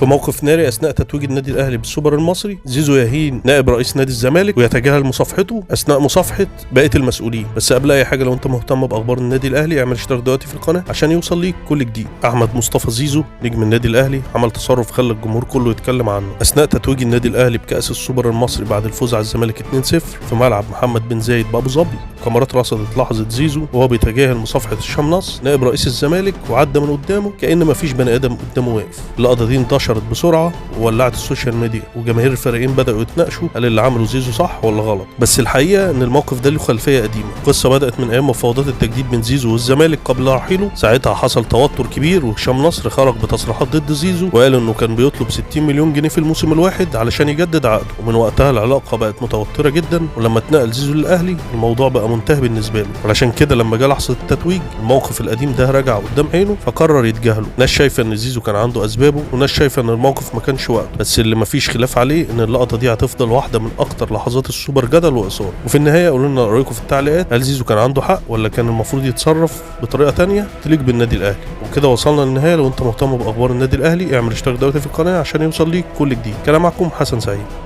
في موقف ناري اثناء تتويج النادي الاهلي بالسوبر المصري، زيزو يهين نائب رئيس نادي الزمالك ويتجاهل مصافحته اثناء مصافحه بقية المسؤولين. بس قبل اي حاجة، لو انت مهتم باخبار النادي الاهلي اعمل اشتراك دلوقتي في القناة عشان يوصل ليك كل جديد. احمد مصطفى زيزو نجم النادي الاهلي عمل تصرف خلى الجمهور كله يتكلم عنه اثناء تتويج النادي الاهلي بكاس السوبر المصري بعد الفوز على الزمالك 2-0 في ملعب محمد بن زايد بابو ظبي. كاميرات رصدت لحظة زيزو وهو بيتجاهل مصافحه هشام نصر نائب رئيس الزمالك وعدى من قدامه كأن مفيش بني ادم قدامه واقف. اللقطة دي انتشرت بسرعة وولعت ال social media، وجماهير الفريقين بداوا يتناقشوا هل اللي عمله زيزو صح ولا غلط. بس الحقيقة ان الموقف ده له خلفية قديمة. القصة بدات من ايام مفاوضات التجديد بين زيزو والزمالك قبل رحيله. ساعتها حصل توتر كبير، وهشام نصر خرج بتصريحات ضد زيزو وقال انه كان بيطلب 60 مليون جنيه في الموسم الواحد علشان يجدد عقده. ومن وقتها العلاقة بقت متوترة جدا، ولما اتنقل زيزو للاهلي الموضوع بقى منتهي بالنسبة له. علشان كده لما جه لحظة التتويج الموقف القديم ده رجع قدام عينه فقرر يتجاهله. ناس شايفه ان زيزو كان عنده اسبابه، وناس شايفه ان الموقف ما كانش وقته. بس اللي مفيش خلاف عليه ان اللقطة دي هتفضل واحدة من اكتر لحظات السوبر جدل واثاره. وفي النهاية قولوا لنا رايكم في التعليقات، هل زيزو كان عنده حق ولا كان المفروض يتصرف بطريقة تانية تليق بالنادي الاهلي؟ وكده وصلنا للنهاية. لو انت مهتم باخبار النادي الاهلي اعمل اشتراك دلوقتي في القناة عشان يوصل ليك كل جديد. كان معكم حسن سعيد.